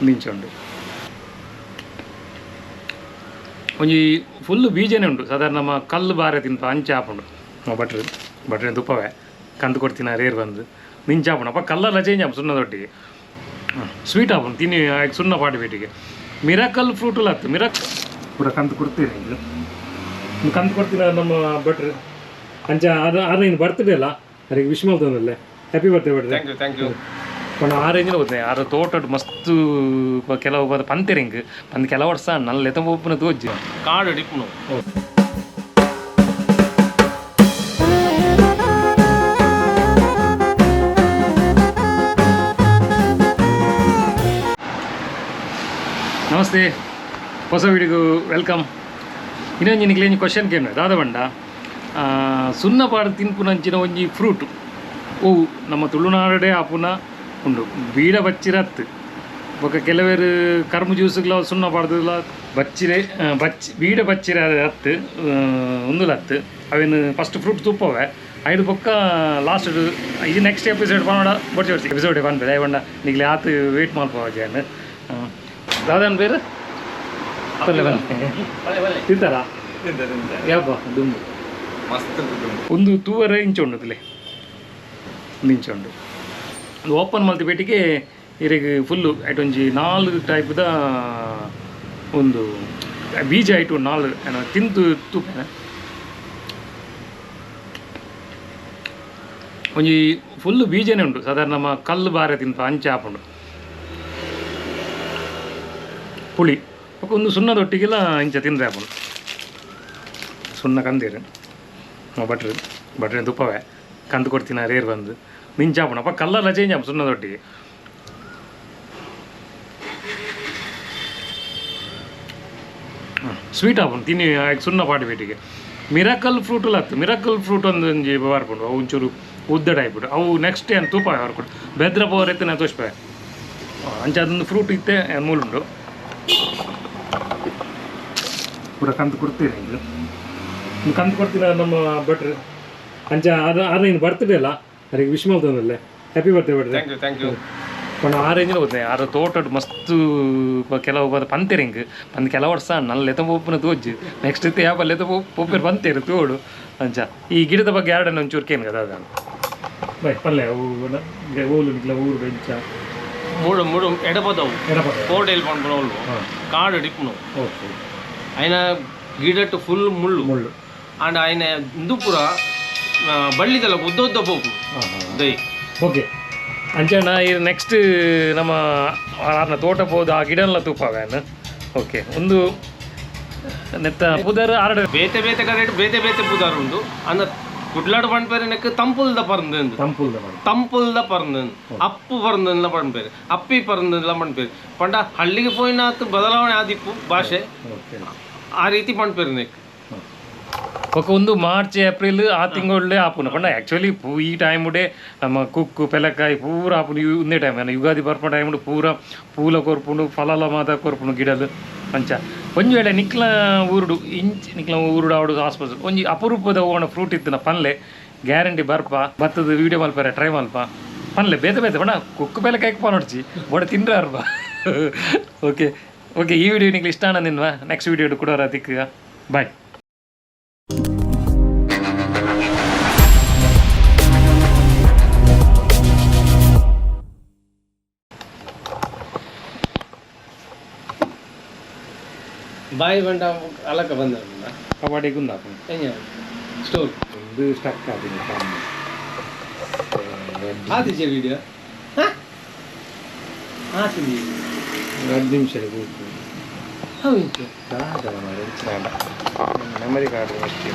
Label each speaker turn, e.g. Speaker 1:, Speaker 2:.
Speaker 1: ನಿಂಚುಂಡು ಒಂಜಿ ಫುಲ್ ಬೀಜನೇ ಉಂಡು ಸಾಧಾರಣ ನಮ್ಮ ಕಲ್ಲು ಬಾರೆ ತಿನ್ಪ ಅಂಚೆ ಆಪುಂಡು ಬಟ್ರ್ ಬಟ್ರೆ ತುಪ್ಪವೇ ಕಂದು ಕೊಡ್ತಿನ ರೇರ್ ಬಂದು ನಿಂಚಾಪುಂಡು ಅಪ್ಪ ಕಲ್ಲಲ್ಲ ಚೇಂಜ್ ಆಪು ಸುಣ್ಣದೊಟ್ಟಿಗೆ ಸ್ವೀಟ್ ಆಪುಂಡು ತಿನ್ನಿ ಸುಣ್ಣ ಪಾಟಿ ಪೇಟಿಗೆ ಮಿರಾಕಲ್ ಫ್ರೂಟ್ ಅಲ್ಲ ಮಿರಾಕ್ ಪೂರ ಕಂದು ಕೊಡ್ತೀರಿ ಕಂದು ಕೊಡ್ತೀನ ನಮ್ಮ ಭಟ್ರು ಅಂಚ ಅದು ಅದು ಇನ್ನು ಬರ್ತ್ಡೇ ಅಲ್ಲ ಅದಕ್ಕೆ ವಿಶ್ ಮಾಡ್ತದಲ್ಲೇ ಹ್ಯಾಪಿ ಬರ್ತ್ಡೇ ಭಟ್ರೆ.
Speaker 2: Thank you thank you.
Speaker 1: ಪಂಡ ಆ ರೇಂಜಿನ ಹೋದೆ ಆರ ತೋಟಡ್ ಮಸ್ತ್ ಕೆಲವು ಪಂತೆರಿಂಗ್ ಪಂದ್ ಕೆಲವು ವರ್ಷ ನಲ್ಲ ಎತ್ತ ಒಪ್ಪುನ ತೋಜಿ
Speaker 2: ಕಾಡು ಡಿಪ್ಪುನು.
Speaker 1: ನಮಸ್ತೆ, ಹೊಸ ವಿಡಿಯೋಗೂ welcome. ಇನ್ನೊಂದು ನಿಕ್ಲೇಂಜಿ ಕ್ವಶನ್ ಕೇಳ ದಾದ ಬಂಡ ಸುನ್ನ ಪಾಡ ತಿನ್ಪುನಂಚಿನ ಒಂಜಿ ಫ್ರೂಟ್ ಓ ನಮ್ಮ ತುಳುನಾಡೇ ಆಪುನ ಉಂಡು ಬೀಡ ಬಚ್ಚಿರತ್ತು ಬೊಕ ಕೆಲವೇರು ಕರ್ಮ ಜ್ಯೂಸ್ಗ್ಲ ಸುಣ್ಣ ಪಾಡ್ದಲ ಬಚ್ಚಿರೆ ಬಚ್ಚಿ ಬೀಡ ಬಚ್ಚಿರ ಹತ್ತು ಉಂದುಲ ಹತ್ತು ಅವೇನು ಫಸ್ಟ್ ಫ್ರೂಟ್ ತುಪ್ಪವೆ ಐದು ಬೊಕ್ಕ ಲಾಸ್ಟ್ ಇದು ನೆಕ್ಸ್ಟ್ ಎಪಿಸೋಡ್ ಪನ್ನೋಡ ಬೊಡ್ಚಿ ಬೊಡ್ಚಿ ಎಪಿಸೋಡ್ ಪನ್ಪೆ ದಯವಂಡ ನಿಗ್ಲೆ ಆತು ವೇಟ್ ಮಲ್ಪವ ಜನ. ದಾದನ್ ಬೇರೆ ಪಲ್ಲೆ ಪಲ್ಲೆ ತಿಂತಾರಾ ಯಾಪ ದುಂಬು
Speaker 2: ಮಸ್ತ್
Speaker 1: ಒಂದು ತೂವರೆ ಇಂಚ ಉಂಡು ತಿಲೆ ಒಂದು ಇಂಚ ಉಂಡು ಒಂದು ಓಪನ್ ಮಲ್ತಿ ಪೇಟಿಗೆ ಇರೆಗ್ ಫುಲ್ಲು ಐಟ್ ಒಂಜಿ ನಾಲ್ಕು ಟೈಪ್ದ ಒಂದು ಬೀಜ ಐಟು ನಾಲ್ಕು ಏನೋ ತಿಂತು ತೂಪೇನೆ ಒಂಜಿ ಫುಲ್ಲು ಬೀಜನೇ ಉಂಟು ಸಾಧಾರಣ ನಮ್ಮ ಕಲ್ಲು ಬಾರೆ ತಿನ್ಪ ಅಂಚೆ ಆಪುಂಡು ಪುಳಿ ಬೊಕ ಒಂದು ಸುಣ್ಣದೊಟ್ಟಿಗೆಲ್ಲ ಇಂಚ ತಿಂದರೆ ಆಪುಂಡು ಸುಣ್ಣ ಕಂದೇರು ಭಟ್ರು ಭಟ್ರೆ ತುಪ್ಪವೇ ಕಂದು ಕೊಡ್ತಿನ ರೇರ್ ಬಂದು ನಿಂಚಾಪುಂಡು ಅಪ್ಪ ಕಲ್ಲಲ್ಲ ಚೇಂಜ್ ಆಪು ಸುಣ್ಣದೊಟ್ಟಿಗೆ. ಸ್ವೀಟ್ ಆಪುಂಡು ತಿನ್ನಿ ಸುಣ್ಣ ಪಾಟಿ ಪೇಟಿಗೆ ಮಿರಾಕಲ್ ಫ್ರೂಟ್ ಅತ್ತು ಮಿರಾಕಲ್ ಫ್ರೂಟ್ ಒಂದು ಒಂಜಿ ಬರ್ಪುಂಡು ಅವು ಒಂಚೂರು ಉದ್ದ ಟೈಪ್ ಅವು ನೆಕ್ಸ್ಟ್ ಏನು ತೂಪ ಬರ್ಕೊಂಡು ಬೆದ್ರ ಪೋರ್ ಎತ್ತಿನ ತೋಷ್ಪೆ ಅಂಚ ಅದೊಂದು ಫ್ರೂಟ್ ಇತ್ತೆ ಮೂಲುಂಡು ಪೂರ ಕಂದು ಕೊಡ್ತೀರಿ ಇದು ಕಂದು ಕೊಡ್ತೀನ ನಮ್ಮ ಭಟ್ರು ಅಂಚ ಅದು ಅದು ಇನ್ನು ಬರ್ತ್ಡೇ ಅಲ್ಲ ಅದಕ್ಕೆ ವಿಶ್ ಮಾಡ್ತದಲ್ಲೇ ಹ್ಯಾಪಿ ಬರ್ತ್ಡೇ ಭಟ್ರೆ.
Speaker 2: Thank you thank you.
Speaker 1: ಪಂಡ ಆ ರೇಂಜಿನ ಹೋದೆ ಆರ ತೋಟಡ್ ಮಸ್ತ್ ಕೆಲವು ಪಂತೆರಿಂಗ್ ಪಂದ್ ಕೆಲವು ವರ್ಷ ನಲ್ಲ ಎತ್ತ ಪೊಪ್ಪುನ ತೋಜು ನೆಕ್ಸ್ಟ್ ಇತ್ತೆ ಯಾಪ ಲೆತ್ತ ಪೊಪ್ಪೇರು ಪಂತೇರು ತೋಡು ಅಂಚ ಈ ಗಿಡದ ಬಗ್ಗೆ ಎರಡನ್ನ ಒಂಚೂರು ಕೇನ್ ಕದ ಅದಾನ ಬೈ ಪಲ್ಲೆ ಅವು ಓಲು ನಿಕ್ಲ ಊರು ಬೆಂಚ
Speaker 2: ಮೂಡು ಮೂಡು ಎಡಪದವು
Speaker 1: ಎಡಪದ
Speaker 2: ಕೋಟೆಲ್ ಪನ್ಪುನವು ಕಾಡು ಡಿಪ್ಪುನು.
Speaker 1: ಓಕೆ.
Speaker 2: ಆಯ್ನ ಗಿಡಟ್ಟು ಫುಲ್ ಮುಳ್ಳು
Speaker 1: ಮುಳ್ಳು
Speaker 2: ಆಂಡ ಆಯ್ನ ಇಂದು ಪೂರ ಬಳ್ಳಿದಲ್ಲ ಉದ್ದ ಉದ್ದ ಪೋಪು ದೈ.
Speaker 1: ಓಕೆ ಅಂಚಣ್ಣ ಈ ನೆಕ್ಸ್ಟ್ ನಮ್ಮ ಆರ್ನ ತೋಟ ಪೋದು ಆ ಗಿಡಲ್ಲ ತೂಪಾವೇನು. ಓಕೆ ಒಂದು ನೆತ್ತ ಪುದರ್ ಆರಡ
Speaker 2: ಬೇತೆ ಬೇತೆ ಕಡೆ ಬೇತೆ ಬೇತೆ ಪುದರ್ ಉಂಡು ಅಂದ ಕುಡ್ಲಾಡು ಪನ್ಪೇರು ನೆಕ್ ತಂಪುಲ್ದ ಪರಂದು
Speaker 1: ತಂಪುಲ್ದ
Speaker 2: ತಂಪುಲ್ದ ಪರಂದು ಅಪ್ಪು ಪರಂದುಲ ಪನ್ಪೇರು ಅಪ್ಪಿ ಪರಂದುಲ ಪನ್ಪೇರು ಪಂಡ ಹಳ್ಳಿಗೆ ಪೋಯಿನಾತ್ ಬದಲಾವಣೆ ಆದಿಪ್ಪು ಭಾಷೆ ಆ ರೀತಿ ಪನ್ಪೇರು ನೆಕ್.
Speaker 1: ఒక ಒಂದು ಮಾರ್ಚ್ ಏಪ್ರಿಲ್ ಆ ತಿಂಗಳಲ್ಲೇ ಆಪುನ ಪಂಡ ಆ್ಯಕ್ಚುಲಿ ಈ ಟೈಮ್ ಉಡೆ ನಮ್ಮ ಕುಕ್ಕು ಪೆಲಕಾಯಿ ಪೂರ ಆಪುನು ಒಂದೇ ಟೈಮ್ ಯುಗಾದಿ ಬರ್ಪುನ ಟೈಮ್ ಪೂರ ಪೂಲ ಕೊರ್ಪುಂಡು ಫಲಲ ಮಾತ ಕೊರ್ಪುಂಡು ಗಿಡಲು ಅಂಚ ಒಂಜಿ ವೇಳೆ ನಿಕ್ಲ ಊರುಡು ಇಂಚ್ ನಿಕ್ಲ ಊರುಡು ಆವಡು ಆಸ್ಪಾಸ್ ಒಂಜಿ ಅಪರೂಪದ ಓಣ ಫ್ರೂಟ್ ಇತ್ತಿನ ಪನ್ಲೆ ಗ್ಯಾರಂಟಿ ಬರ್ಪ ಬತ್ತದ ವೀಡಿಯೋ ಮಲ್ಪರೆ ಟ್ರೈ ಮಲ್ಪ ಪನ್ಲೆ ಬೇತೆ ಬೇತೆ ಪಂಡ ಕುಕ್ಕು ಪೆಲಕಾಯಿ ಪನೊಡ್ಚಿ ಬೊಡ ತಿಂದ್ರೆ ಅರ್ಪ. ಓಕೆ ಓಕೆ ಈ ವಿಡಿಯೋ ನಿಕ್ಲ ಇಷ್ಟ ಆನಂದಿನ್ವಾ ನೆಕ್ಸ್ಟ್ ವಿಡಿಯೋ ಕೂಡ ತಿಕ್ಕ ಬಾಯ್.
Speaker 2: ಬಾಯಿ ಬಂಡ ಅಲಕ ಬಂದ
Speaker 1: ಕಬಡ್ಡಿ ಗುಂದಾಪು
Speaker 2: ಸ್ಟೋರ್
Speaker 1: ಒಂದು ಸ್ಟಕ್ ಆಗಿದೆ
Speaker 2: ಆತಿಜೆ ವಿಡಿಯೋ ಆತಿಜೆ
Speaker 1: 2 ನಿಮಿಷ
Speaker 2: ಹೌದು
Speaker 1: ಮೆಮೊರಿ ಕಾರ್ಡ್ ಅಷ್ಟೇ.